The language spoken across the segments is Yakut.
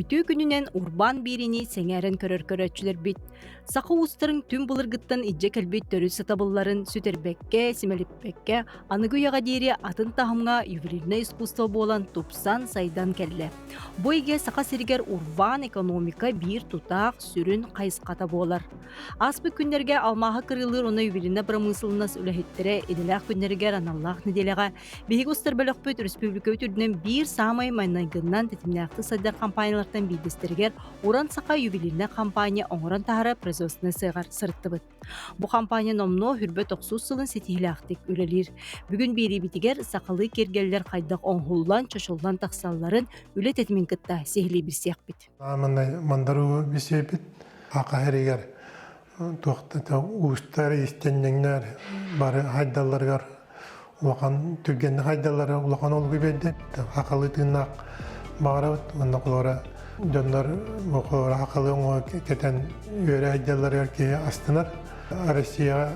Үтүө күнүнэн урбаан биэриини сэҥээрэн көрөр көрөөччүлэрбит! Саха уустарын түҥ былыргыттан илдьэ кэлбит төрүт сатабылларын сүтэрбэккэ, симэлиппэккэ, аныгы үйэҕэ диэри атын таһымҥа ювелирнай искусство буолан тупсан, сайдан кэллэ. Бу эйгэ Саха сиригэр урбаан экономика биир тутаах, сүрүн хайысхата буолар. Ааспыт күннэргэ алмааһы кырыылыыр уонна ювелирнай бырамыысылыннас үлэһиттэрэ идэлээх күннэригэр аналлаах нэдиэлэҕэ Биһиги устар бөлөхпүт республикабыт үрдүнэн биир саамай маҥнайгыннан тэтимнээхтик сайдар компаниялартан биирдэстэригэр Уран Саха ювелирнай компания оҥорон таһаарар производственнай сыаҕар сырыттыбыт. Бу компания номнуо хүрбэ тохсус сылын ситиһиилээхтик үлэлиир. Бүгүн биэриибитигэр сахалыы киэргэллэр хайдах оҥоһуллан, чочуллан тахсалларын үлэ тэтимин кытта сиһилии билсиэхпит. Манна мандаруу бисиэпит аха хэригэр туохта уустар истэнньэҥнэр бары хайдалларыгар улахан түргэнник хайдаллара улахан олугу биэрдэ. Хахалы тыыннаах баҕарабыт уонна холоро дьоннор холоро хахалы оҥо кэтэн үөрэ хайдалларыгар киһи астынар. Россияҕа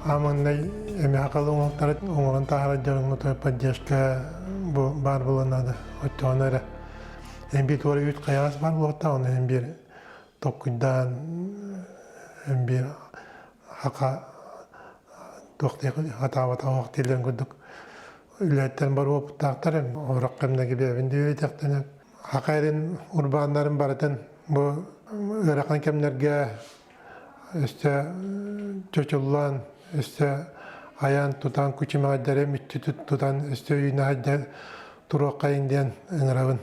ааманнай эми хахалы оҥолтары оҥорон таһаарар дьоҥҥо поддержка бу баар буолуон наада. Оччоҕуна эрэ эн биир туора үүт хайаҕас баар буолуохтаах, онно эн биир толкуйдаан эн биир хака туох хатаабатах дииллэрин курдук үлэттэн бар уопуттаахтар орох кэмнэги бэйэбин диэтэхтэнэ хака эрин урбааннарын барытын бу ыарахан кэмнэргэ өссө чочуллаан өссө айаан тутан күчүмэҕэйдэри мүччү тутан өссө үүнэ сылдьа туруоххайыҥ диэн ыҥырабын.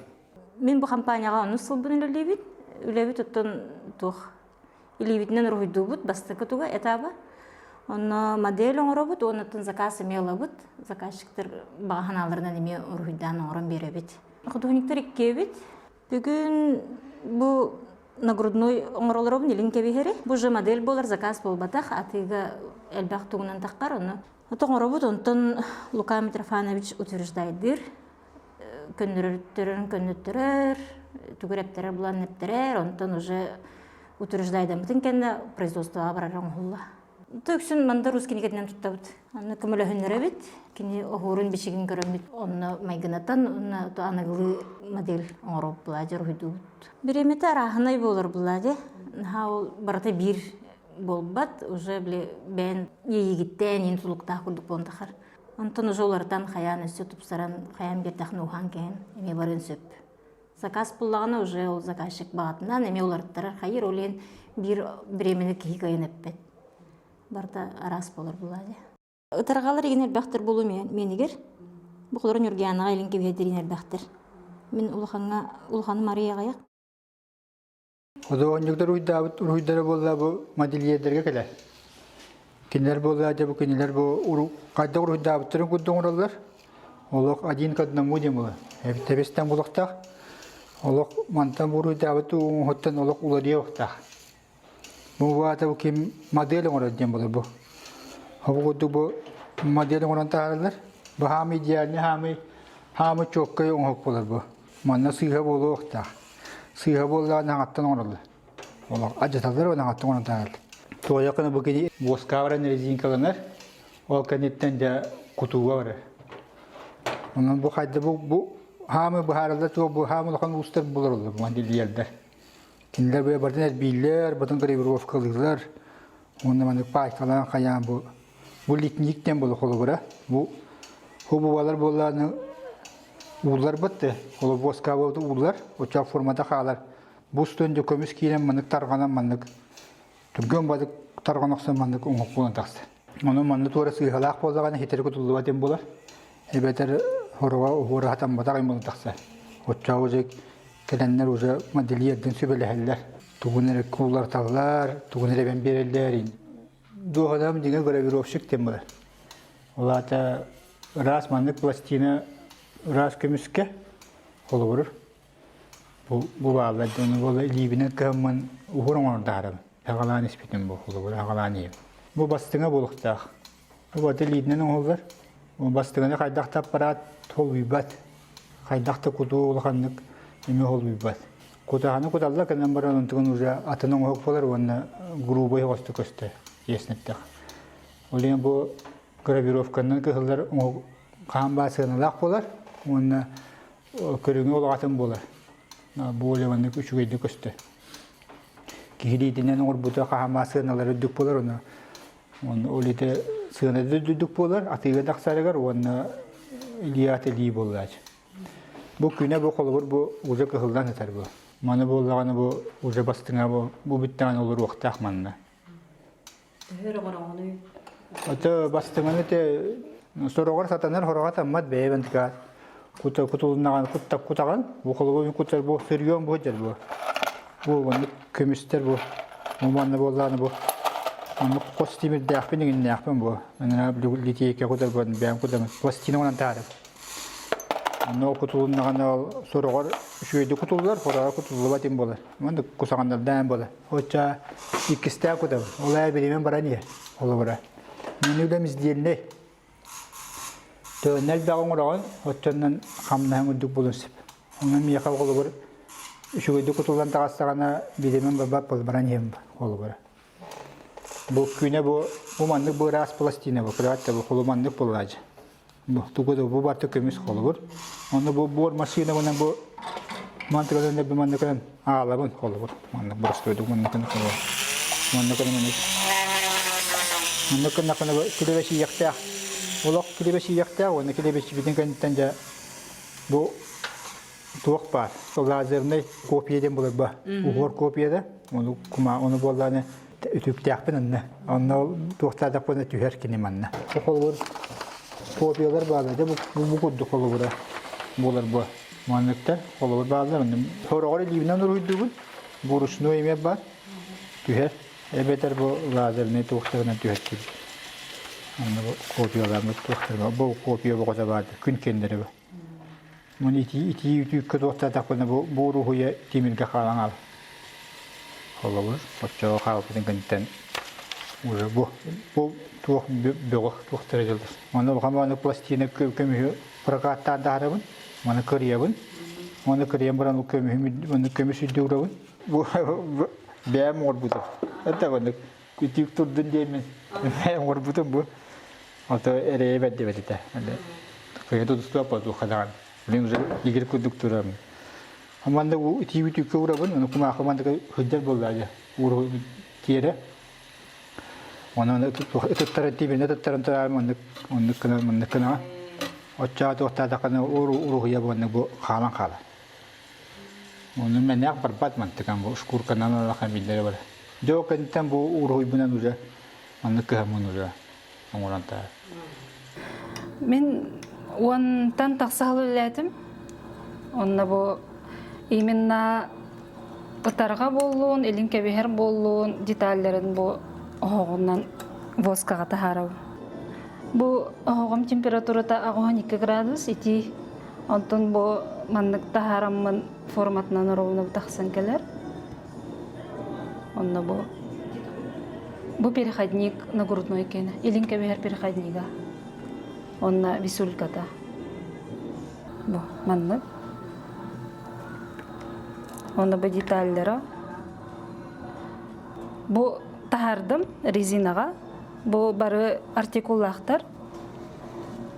Мин бу компанияҕа онус сылбын үлэлиибин. Үлэбит оттон туох илиибитинэн уруһуйдуубут бастакы туга этаба. Онно модель оҥоробут уонна оттон заказ эмиэ ылабыт. Заказчиктар баҕа санааларынан эмиэ уруһуйдаан оҥорон биэрэбит. Художниктар иккиэбит. Бүгүн бу нагрудной оҥоролоробун илин кэбиһэри. Бу же модель буолар заказ буолбатах, атыыга элбэх тугунан таххар, ону оҥоробут. Онтон Лука Митрофанович утверждайдыыр, көннөрөрүн көннөттөрөр, тугу булан эптэрэр, онтон уже утверждайдаммытын кэннэ производствоҕа барар оҥоһулла. Үксүн мандар рус кинигэтинэн туттабыт. Онно көмөлөһүннэрэбит. Кини оһуорун бичигин көрөммүт. Онно майгынатан, онно аныгылыы модель оҥоробут була дьоруһуйдуубут. Бириэмэтэ арааһынай буолар була дии. Наһаа ол барыта биир буолбат. Уже били бэйэн иэйигиттээн иин тулуктаах курдук буолан тахар. Онтон уже уларытан хайаан өссө тупсаран хайаан биэрдэхин уһаан кэһэн эмиэ барыан сөп. Заказ буллаҕына уже ол заказчик баҕатынан эмиэ уларыттарар хайыр ол иһин биир бириэмэни киһи кыайан эппэт. Барыта араас буолар буолаа дии. Ытарҕалар игин элбэхтэр буолуо миэнигэр. Бу холору Ньургианаҕа илин кэбиһэрдириин элбэхтэр. Мин улахаҥҥа улаханым арыйа аҕыйах. Худуоһунньуктар уруйдаабыт уруйдара буолла бу модельердэргэ кэлэр. Кинилэр буолла дьэ бу кинилэр бу уру хайдах уруйдаабыттарын курдук оҥороллор. Олох один к одному диэн буолар. Тэбистэн булуохтаах. Олох мантан буруйдаабыт уҥуһуттан олох уларыйыахтаах. Бу баата бу ким модель оҥорор диэн буолар бу. Бу курдук бу модель оҥорон таһаараллар. Бу хаамый идеальный хаамый хаамый чуоккай оҥоһук буолар бу. Манна сыыһа буолуохтаах. Сыыһа буоллаҕына аҥаттан оҥороллор. Олох адьаталлар уонна аҥаттан оҥорон таһаараллар. Туойа гына бу кини буоскаҕа баран резинкаланар. Ол кэнниттэн дьэ кутууга барар. Онон бу хайда бу, бу хаамы быһаараллар туох бу хаамы улахан уустар буларыллар бу модельердар. Кинилэр бу бардын эрбииллэр, батын гравировкалыылар. Уонна маннык паайкалаан хайаан бу бу литник диэн буолар холобура. Бу хубубалар буоллааны уулларбыт да, холобуоска буолбут ууллар, оччо формата хаалар. Бу устун дьэ көмүс киирэн маннык тарҕанан маннык түргэн бадык тарҕан охсон маннык оҥоһук буолан тахсар. Ону манна туора сыыһалаах буоллаҕына хитэри кутуллубат диэн буолар. Эбэтэр хоруга уһуора хатамматах буолан тахсар. Оччоҕо уже кэлэннэр уже модельердин сүбэлэһэллэр. Тугун эрэ куулларталлар, тугун эрэ эбэн биэрэллэр. Дуоһадам дьиҥэ гравировщик диэн буолар. Ол аата ыраас маннык пластина ыраас көмүскэ холобур Бу, бу бааллар дьону буола илиибинэн кыһаммын уһур оҥорон таһаарабын. Аҕалаан испитим бу холобур аҕалаан иһим. Бу бастыҥа буолуохтаах. Бу бата илиитинэн оҥоһуллар. Бу бастыҥаны хайдах да аппараат холуйбат. Хайдах да кутуу улаханнык эмиэ холуйбат. Кутаһаны куталлар кэнэн баран онтугун уже атын оҥоһук буолар уонна грубый оҕосту көстөр иэснэттэх. Ол иһин бу гравировканан кыһыллар оҥоһук хаан баа сыаналаах буолар уонна көрүҥэ улаҕатын буолар. Более маннык үчүгэйдик көстөр. Киһилиитинэн оҥорбута хаһамаа сыаналар үрдүк буолар, ону Уонна ол ити сыаната үрдүк буолар, атыыга тахсарыгар уонна илии илии буоллаачы. Бу күнэ бу холобур бу уже кыһыллан сытар бу. Маны буоллаҕына бу уже бастыҥа бу бу бүттэҕин олоруохтаах манна. Төһө оҥороҕунуй? Ото бастыҥаны те сороҕор сатанар, хороҕо таммат бэйэбин тыгаат. Кута кутулуннаҕын куттап кутаҕын, бу холобур кутар бу сырьон бу дьэр бу. Бу оннук көмүстэр бу. Бу манна буоллаҕына бу оннук хос тимирдээхпин иҥиннээхпин бу. Ыныраа литейка кутарбын бэйэм кутабын. Пластина онон таһаарым. Онно кутулуннаҕына ол сороҕор үчүгэйдик кутуллар, хороҕор кутуллубат им буолар. Маннык кусаҕаннардаан буолар. Очча иккистээх кутабын. Ол ээ бириэмэм баран иһэр холобура. Мин үлэм издельнэй. Төһөннө элбэҕи оҥороҕун, оччонон хамнаһыҥ үрдүк буолуон сөп. Онон миэхэ холобур үчүгэйдик кутуллан таҕыстаҕына бириэмэм барбат буол баран иһэм холобура. Бу күнэ бу бу маннык бу ыраас пластина бу кыраат бу холу маннык буолаачы. Бу тугу да бу барта көмүс холобур. Онно бу буор машина бу мантыгынан бу манныкынан аалабын холобур. Маннык боростуойдук манныкын холобур. Манныкын маннык. Манныкын накына килэбэсийэхтээх. Олох килэбэсийэхтээх уонна килэбэсийбитин кэнниттэн дьэ бу туох баар лазерный копия диэн буларба уһуор копия да ону кума ону буоллааны үтүктээхпин онно онно туохтаатахпына түһэр кини манна холобур копиялар баалар дьэ бу курдук холобура буолар бу манныктар холобур бааллар онно сороҕор илиибинэн уруһуйдуубун бу ручной эмиэ баар түһэр эбэтэр бу лазерный туохтарынан түһэртиир онно бу копиялааммыт туохтар бу копия боҕото баар күн кэннэрэ бу Мун итии итии үтүүккэ туохтаатахпына бу бу уруһуйа тимиргэ хаалан хаал. Холобур, оччоҕо хаалбытын кэнниттэн уже бу бу туох бөҕө туохтара дьылыс. Онно улахан баҕаны пластина көмүһү прокаттаан таһарабын, маны кырыйабын. Оны кырыйан баран көмүһү оны көмүс үрдү урабын. Бу бэйэм оҥорбутум. Это маннык үтүүк турдун диэммин бэйэм оҥорбутум бу. Ото эрэйэ бэрдибэт этэ. Кыйа тутустуоппа туохха Блин уже игирь курдук турам. Аманда итии үтүккэ урабын, ону кумаахы мандыга сылдьар буоллаадьа. Ууру тиэрэ. Онон ытыттаран тиибинэ ытыттаран турарым оннук оннук гына маннык гына. Оччоҕо туохтаатаххына ууру уруһуйа буонна бу хаалан хаалар. Ону мэнээх барбат мантыкан бу шкурканан алахан биллэрэ бар. Дьэ кэнниттэн бу уруһуйбунан уже маннык кыһаммын уже оҥорон таһар. Мин уонтан тахса сыл үлэлээтим. Онно бу именно ытарҕа буоллун, илин кэбиһэр буоллун деталларын бу оһоҕунан воскаҕа таһаарабын. Бу оһоҕум температурата 82 градус итии. Онтон бу маннык таһаараммын форматынан ровно тахсан кэлэр. Онно бу бу переходник на грудной киэнэ илин кэбиһэр переходнига онно висульката бу маннык онно бу деталлара бу таһаардым резинаҕа бу бары артикуллаахтар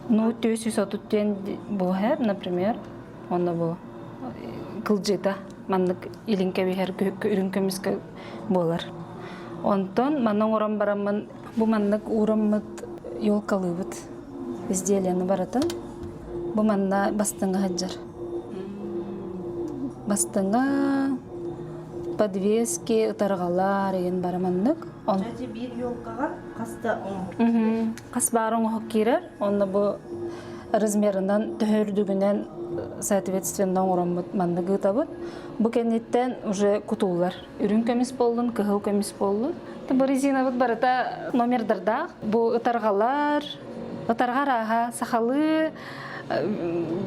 ну 430 диэн буоһэр например онно бу кылдьыыта маннык илин кэбиһэр үрүҥ көмүскэ буолар. Онтон манна оҥорон бараммын бу маннык уураммыт елкалыыбыт изделиены барытын бу манна бастыҥа сылдьар. Бастыҥа подвески, ытарҕалар игин бары маннык. Биир елкаҕа хас да оҥоһук Хас баар оҥоһук киирэр. Онно бу размерынан төһө үрдүгүнэн соответственно оҥороммут маннык ыытабыт. Бу кэнниттэн уже кутуллар. Үрүҥ көмүс буоллун, кыһыл көмүс буоллун. Бу резинабыт барыта номердардаах. Бу ытарҕалар, ытарҕа арааһа сахалыы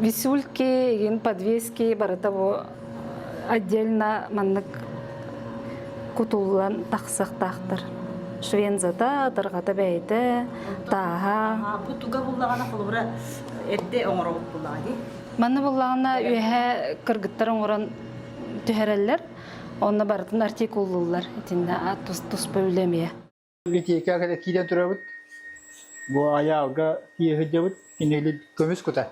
висюльки, игин подвески барыта бу отдельно маннык кутуллан тахсыахтаахтар. Швензата, ытарҕата бэйэтэ, тааһа. Бу туга буллаҕына холобура эрдэ оҥоробут буллаҕа дии. Манна буллаҕына үөһэ кыргыттар оҥорон түһэрэллэр. Онно барытын артикуллууллар. Итиннэ туспа үлэ эмиэ. Библиотека киирэн турабыт. Бу айаалга тиийэ сылдьабыт. Кинили көмүс кута.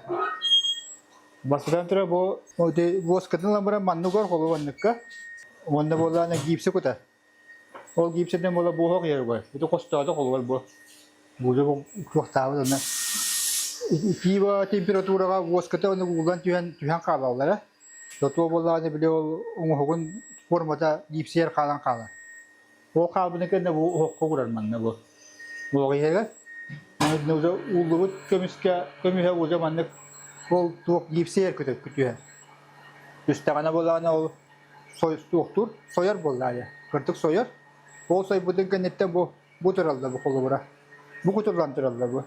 Бастатан турар бу воскатын ылан баран манныгар холобоннукка уонна буоллаана гипсэ кутар. Ол гипсэтин буола буоһуох иһэр Ити хостоото холугар бу. Бу туохтаабыт онно итии температураҕа воската ону ууллан түһэн түһэн хаалаллара. Сотуо буоллаҕына били ол оҥоһугун формата гипсиэр хаалан хаалар. Ол хаалбытын кэннэ бу оһоххо уурар манна бу. Оһох иһигэр. Манна уже ууллубут көмүскэ көмүһэ уже маннык ол туох гипсиэр көтөр түһэр. Түстэҕинэ буоллаҕына ол туохтуур сойор буоллаҕа кырдьык сойор. Ол сойбутун кэнниттэн бу бу тураллар бу холобура. Бу кутуллан тураллар бу.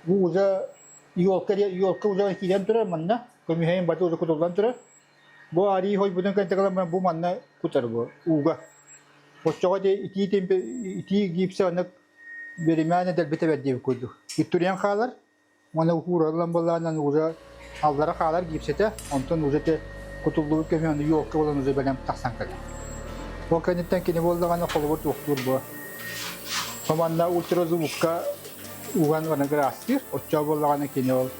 Бу уже елка елка уже киирэн турар манна көмүһэйин баты уже кутуллан турар. Бу арии хойбутун кэнтэ бу манна кутар бу ууга. Оччоҕо ити итии итии гипсэ оннук беримээнэ дэлби тэбэр диэбит курдук. Иттуриан хаалар, уонна уураллан буоллаҕына уже аллара хаалар гипсэтэ, онтон уже ити кутуллубут көмү аны елка буолан уже бэлэм тахсан кэлэр. Ол кэнниттэн кини буоллаҕына холобур туохтуур бу. Манна ультразвукка уган уонна ыраастыыр, оччоҕо буоллаҕына кини ол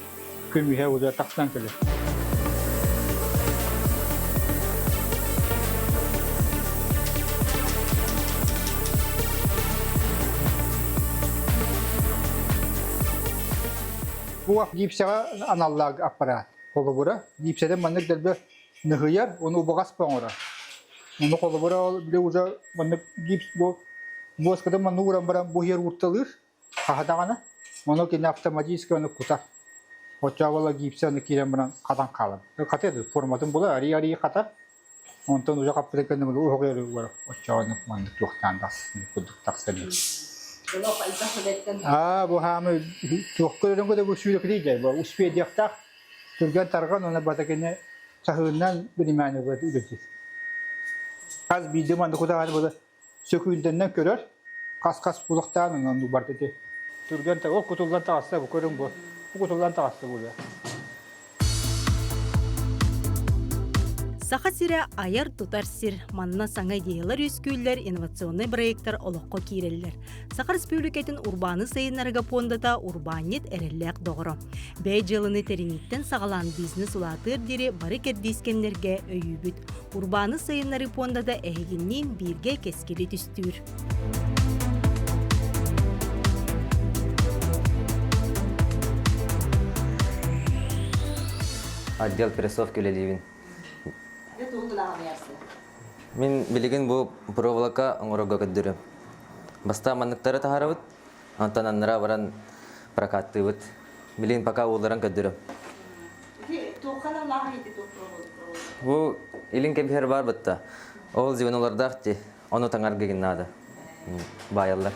көмүһэ уже тахсан кэлэр. Бу гипсэҕэ аналлаах аппарат. Холобура, гипсэтин маннык дэлби ныһыйар, ону убаҕас оҥорор. Ону холобура ол били уже маннык гипс бу буоскатын маннык ууран баран бу иһэр уурталыыр. Хаһа даҕаны, ону кини автоматически ону кутар. Оччоҕо гипсэ ону киирэн баран хатан хаалар. Хатар форматын булар, арый-арый хатар. Онтон уже хаппытын кэннэ уһук угар оччоҕо маннык туохтаан тахсар курдук тахсар. Аа, бу хаамы туох көрөрөн көтө бу сүүрэкилий дьай бу успедиахтаах түргэн тарҕан уонна бата кини саһыыннан биримээн үлэтир. Хас биирдии маннык кутаҕаны була сөкүүндэннэн көрөр, хас-хас булахтаан онон барда ити. Түргэн ол кутуллан таҕыста бу көрүҥ бу. Бу кутуллан таҕыста бу. Саха сирэ айар-тутар сир. Манна саҥа идеялар үөскүүллэр, инновационнай проектар олоххо киирэллэр. Саха Республикатын урбааны сайыннарыга пуондата урбаанньыт эрэллээх доҕоро. Бэйэ дьыаланы тэринииттэн саҕалаан бизнес улаатыар диэри бары кэрдиис кэмнэргэ өйүүбүт. Урбааны сайыннарыы пуондата эһигинниин бииргэ кэскили түстүүр. Отдел прессовки үлэлиибин. Мин билигин бу проволока оҥорорго көрдөрүм. Бастаан манныктары таһаарабыт, онтон аннара баран прокаттыыбыт. Билигин пока уулларан көрдөрөм. Бу илин кэбиһэр бар бытта. Ол звенолардаах ти. Ону таҥарга гин наада. Баайаллар.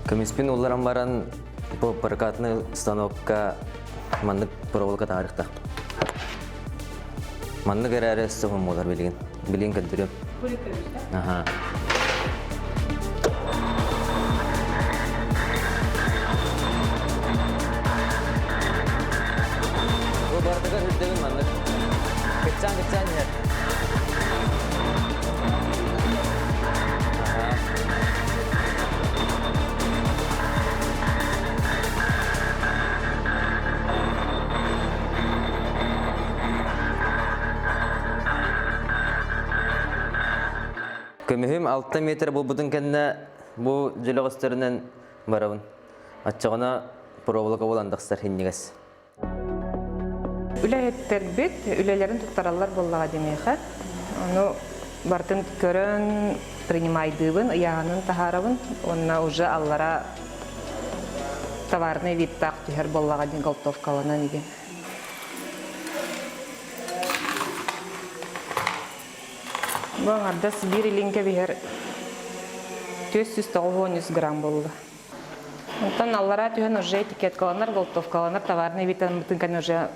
Көмүспүн улларан баран бу прокатный станокка маннык проволока таарыктах. Маннык эрээри соһун буолар билигин. Билигин көрдөрүөм. Аха. Бу бардыгар үрдэбин маннык. Кытчаан-кытчаан иһэр. Көмүһүм 6 метр буолбутун кэннэ бу дьөлөҕөстөрүнэн барабын. Оччоҕуна проволока буолан тахсар иһинньигэс. Үлэһиттэрбит үлэлэрин туттараллар буоллаҕа дии миэхэ. Ону Бартын көрөн принимайдыыбын, ыйааһынын таһаарабын уонна уже аллара товарный видтаах түһэр буоллаҕа дии голтовкаланан игин. Бу аҥардас биир илин кэбиһэр 493 грамм буолла. Онтон аллараа түһэн уже этикеткаланар, голтовкаланар товарный видтан кэннэ уже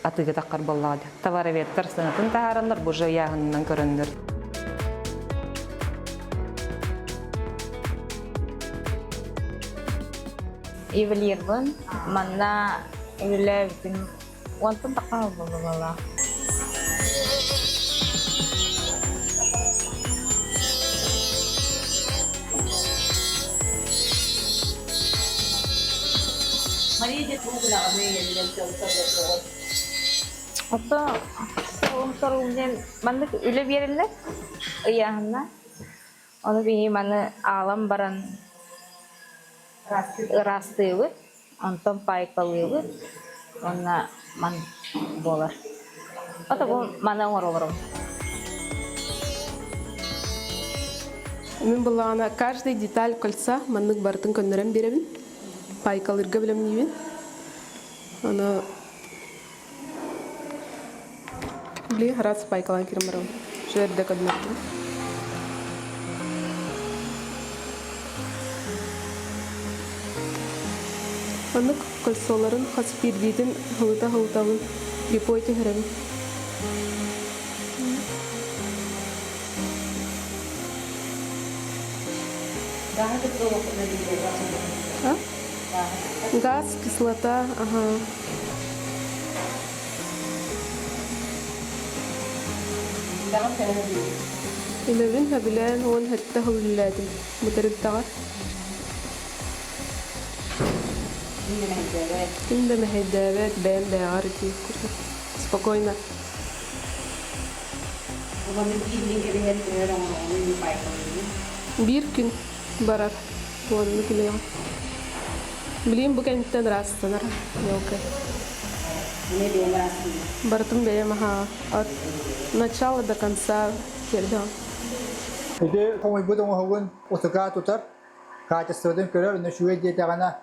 атыыга таххар буоллаҕа дии. Товароведтар сыанатын таһаараллар, бу уже ыйааһынынан көрөннөр. Ювелирбын манна үлэлээбитим уонтан тахха буолла. Ото сорум диэн маннык үлэ биэрэллэр ыйааһынна. Ону биһи маны аалан баран ыраастыыбыт, онтон пайкалыыбыт уонна ман буолар. Ото бу маны оҥоролорум. Мин буллаҕына каждый деталь кольца маннык барытын көннөрөн биэрэбин. Пайкалыырга бэлэмниибин. Аны били хараас пайкалаан кирэн барабын. Şu эрдэ көрмөттүм. Маннык кольцоларын хас биирдиитин һылыта-һылытабын, припой түһэрэбин. Газ, кислота, ага. Үлэбин сөбүлээн 17 сыл үлэлээтим. Бүтэриттэҕэ. Ким да мэһэйдээбэт, бэйэм бэйэҕэр ити курдук. Спокойно. Биир күн барар уонна күлүөҕүм. Билигин бу кэнниттэн ыраастанар елка. Барытын бэйэм аһаа от начала до конца тиэрдэҕим. Ити хомуйбут оҥоһугун утука тутар, качествотын көрөр, онно үчүгэй диэтэҕинэ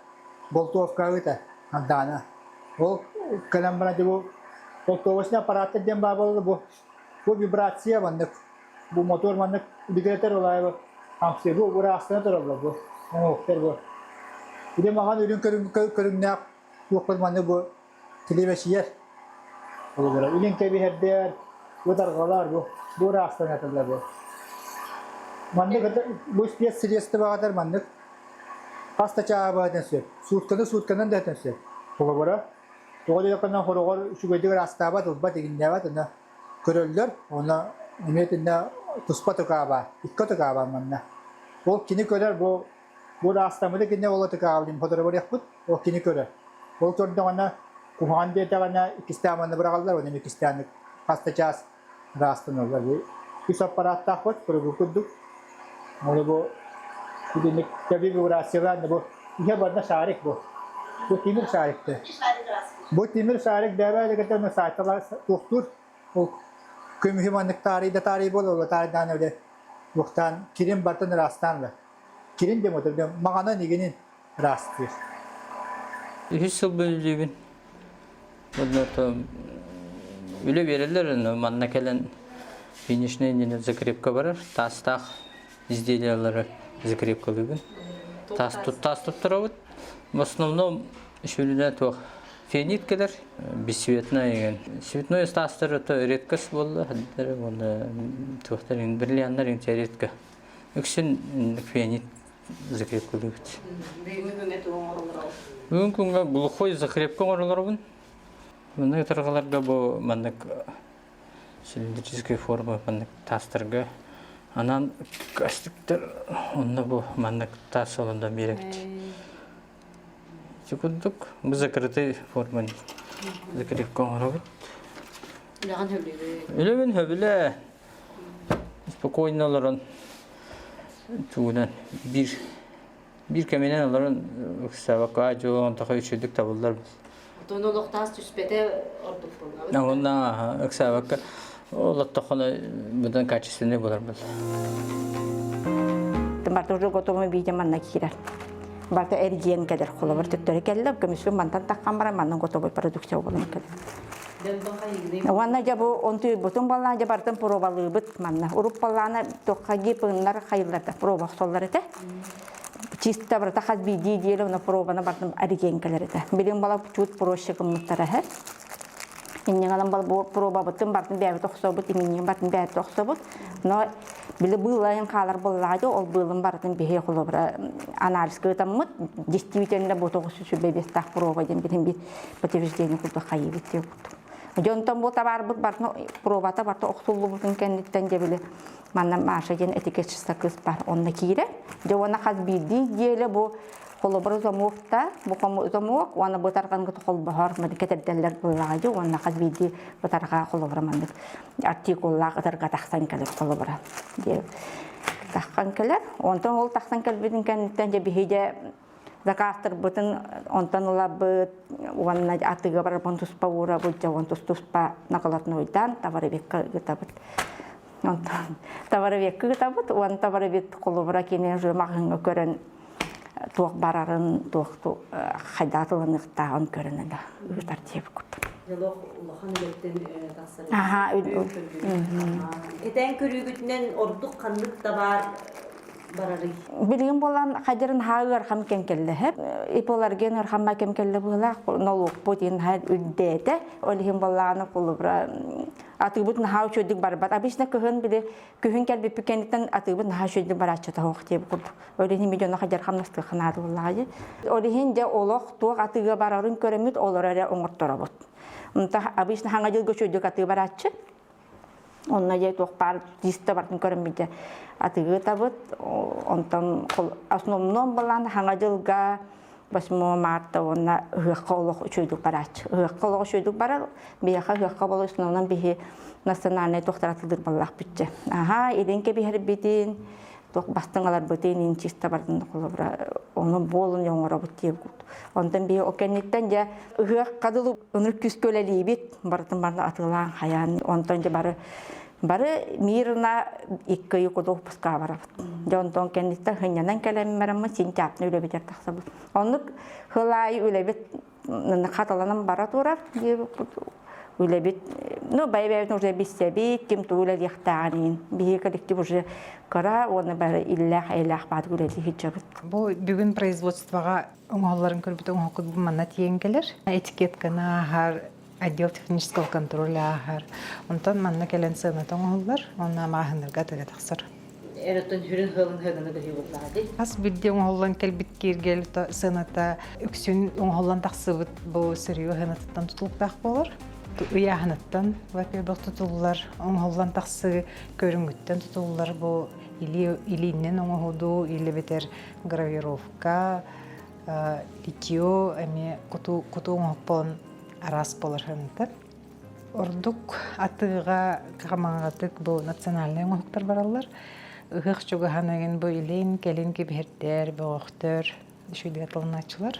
болтовка ыыта Ардана. Ол кэлэн баран бу болтовочный аппараттар диэн баар буолла бу бу вибрация маннык бу мотор маннык двигатель ылаайы хамсыы бу ыраастана тураллар бу оҥоһуктар бу. Ити маҕан үрүҥ көрүҥнээх туохпут маннык бу килибэчийэр. Холобура илин кэбиһэрдэр, ытарҕалар бу бу ыраастана тураллар бу. Маннык бу спецсредствоҕа маннык Хас да чааһы быһатын сөп. Суутканы суутканан да этэн сөп. Холобура, тоҕо диэтэххинэ хороҕор үчүгэйдик ыраастаабат, ылбат, игиннээбэт уонна көрөллөр, уонна эмиэ итиннэ туспа тыкааба, икки тыкааба манна. Ол кини көрөр бу бу ыраастаммыты кинини ол тыкааба диэн хоторо барыахпыт, ол кини көрөр. Ол көрдөҕүнэ куһаҕан диэтэҕинэ иккистээн манна быраҕаллар, уонна иккистээн хас да чаас ыраастаналлар. Үс аппарааттаахпыт, көрөгү курдук. Ону бу итинник тэби вибрациялаан бу иһэ барна шарик бу. Бу тимир шарикты. Бу тимир шарик бэбэ дэгэтэ саайтала туохтуур. Ол көмүһү маннык таарый да таарый буолла, таарыйдаан өле туохтаан кирин бартын ыраастаан ла. Кирин дем отыр маҕанан игинин ыраастыыр. Үһүс сыл бөлүлүүбүн. Үлэ биэрэллэр, манна кэлэн финишный иннинэ закрепка барар, таастаах изделиялары закрепкалыыбын. Таас, таас туттарабыт. В основном сүрүнэ туох фенит кэлэр, бесцветной деген. Цветной таастар это редкость буолла, уонна туохтар бриллианнар редко. Үксүн фенит закрепкалыыбыт. Бүгүҥҥү күҥҥэ тугу оҥороллор? Бүгүн күҥҥэ глухой закрепка оҥоролоробун. Маннык ытырҕаларга бу маннык цилиндрическая форма маннык таастарга анаан кастиктар онно бу маннык таас олондан биэрэбит. Ити курдук бу закрытый форма закрепка оҥоробут. Үлэҕин сөбүлүүгүн? Үлэбин сөбүлээ. Спокойно олорон тугунан биир биир кэминэн олорон ыксаабакка дьуон таха үчүгдүк табыллар. Отон олохтоос түспэтэ ордук буолла. Онна ыксаабакка. Олоттоххуна быдан качественный болар был. Барта уже готовый виде манна киирэр. Барта эргиэн кэлэр холобур төттөрү кэллэ көмүскүн мантан таххан баран манна готовый продукция болон кэлэр. Уонна дьэ бу онтуйбутун баллаан дьэ бартын пробалыыбыт манна. Уруп баллаана тохха гипыннар хайылларда проба охсоллор этэ. Чисто барыта хас биирдии диэли уна пробаны бартын эргиэн кэлэр этэ. Билин бала чуть проще гыммыттара эһэ. Инньэ бал бу пробабытын бартын бэйэбит охсобут, иминньин бартын бэйэбит охсобут. Но били быылайын хаалар буоллаҕа ол быылын барытын биһи холобура анализка ытаммыт, действительно бу 925 проба диэн билин бир подтверждение курдук хайыыбыт диэбит. Дьонтон бу табаарбыт бартын пробата барта охсуллубутун кэнниттэн дьэ били манна Маша диэн этикетчиста кыыс бар онно киирэр. Дьэ уонна хас биирдии диэлэ бу Холобура замокта, бу замок уонна бытарҕаныгыт холбоһор маннык кэтэрдэллэр буоллаҕа уонна хас биирдии бытарҕа холобура маннык артикуллаах ытарга тахсан кэлэр холобура диэ таххан кэлэр. Онтон ол тахсан кэлбитин кэнниттэн дьэ биһи дьэ заказтарбытын онтон ылабыт уонна атыыга барарбын туспа уурабыт дьэ уон тус-туспа наколотнойдаан товаровекка ыытабыт. Онтон товаровекка ыытабыт уонна товаровед холобура кини уже маҕаһыыҥҥа көрөн туох барарын, туох хайдах тылыныахтааҕын көрөн элэ ыытар диэбит курдук. Дьолох улахан үлэттэн тахсар. Кэтээн көрүүгүтүнэн ордук ханнык табаар барарый? Билигин буолан хадьарын хаа ыархан кэм кэллэһэ. Иполарген ыарханма кэм кэллэ быһылаах нолуокпут иин хаа үрдээтэ. Ол иһин буоллаҕына холобура атыыбыт наһаа үчүгэйдик барбат. Обычно кыһын били күһүн кэлбиппит кэнниттэн атыыбыт наһаа үчүгэйдик барааччыта суох диэбит курдук. Ол иһин ми дьоно хадьар хамнастыахха наада буоллаҕа Ол иһин дьэ олох туох атыыга барарын көрөммүт олоро эрэ оҥорторобут. Онто обычно хаҥа дьылга үчүгэйдик атыы барааччы. Онно дьэ туох баар чисто бартын көрөммүт дьэ атыыга ытабыт. Онтон основном балаан хаҥа дьылга 8 марта уонна ыһыахха олох үчүгэйдик барааччы. Ыһыахха олох үчүгэйдик барар. Биһиэхэ ыһыахха боло основном биһи национальнай туохтара атылдыр баллаах бүтчэ. Аха, илин кэбиһэрбитин, туох бастыҥ аларбытын ин чисто бардын холобура ону буолун оҥоробут диэбит. Онтон биһи ол кэнниттэн дьэ ыһыах кадылы ыныр күскө үлэлиибит, барытын барна атыылаан хайаан онтон дьэ бары бары мирно икки ый курдук выпуска барабыт. Дьэ онтон кэнниттэн хынньанан кэлэммэраммыт сентябрь үлэбитигэр тахсабыт. Оннук хыл аайы үлэбит хатыланан бара турар үлэбит ну бэйэ-бэйэбитин уже билсэбит ким тугу үлэлиэхтээҕин биһиги коллектив уже кыра уонна бары иллээх-эйэлээх баатык үлэлии сылдьабыт. Бу бүгүн производствоҕа оҥоһулларын көрбүт оҥоһуккут бу манна тиийэн кэлэр. Этикетканы ааһар, отдел технического контроля ааһар. Онтон манна кэлэн сыаната оҥоһуллар уонна маҕаһыыннарга атыыга тахсар. Эротон хүрүн хылын хыгыны быһыы буллаҕа дии. Хас биирдии оҥоһуллан кэлбит киэргэл сыаната үксүн оҥоһуллан тахсыбыт бу сырье сыанатыттан тутулуктаах буолар. Ыйааһыныттан, во-первых, тутуллар, оҥоһуллан тахсыы көрүҥүттэн тутуллар бу или илииннэн оҥоһудуу, или бэтэр гравировка, литье эмиэ куту куту оҥоһукпун араас буолар сыаната. Ордук атыыга хамаҕатык бу национальнай оҥоһуктар бараллар. Ыһыах чугаһан эҥин бу илин, кэлин кибиһирдэр, бөҕөхтөр, үчүгэйдик атылынааччылар.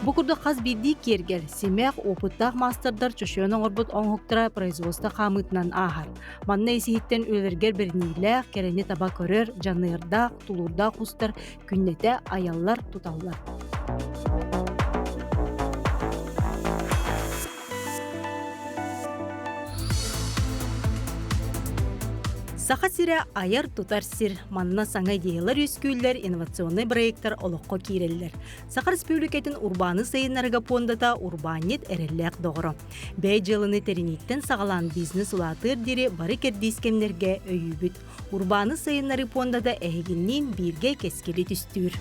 Бу курдук хас биирдии киэргэл, симэх, опыттаах маастардар чочуйан оҥорбут оҥоһуктара производство хаамыытынан ааһар. Манна ис-иһиттэн үлэлэргэр бэриниилээх, кэрэни таба көрөр, дьаныардаах, тулуурдаах уустар күннэтэ айаллар-туталлар. Саха сирэ айар-тутар сир. Манна саҥа идеялар үөскүүллэр, инновационнай проектар олоххо киирэллэр. Саха Республикатын урбааны сайыннарыга пуондата урбаанньыт эрэллээх доҕоро. Бэйэ дьыаланы тэринииттэн саҕалаан бизнес улаатыар диэри бары кэрдиис кэмнэргэ өйүүбүт. Урбааны сайыннарыы пуондата эһигинниин бииргэ кэскили түстүүр.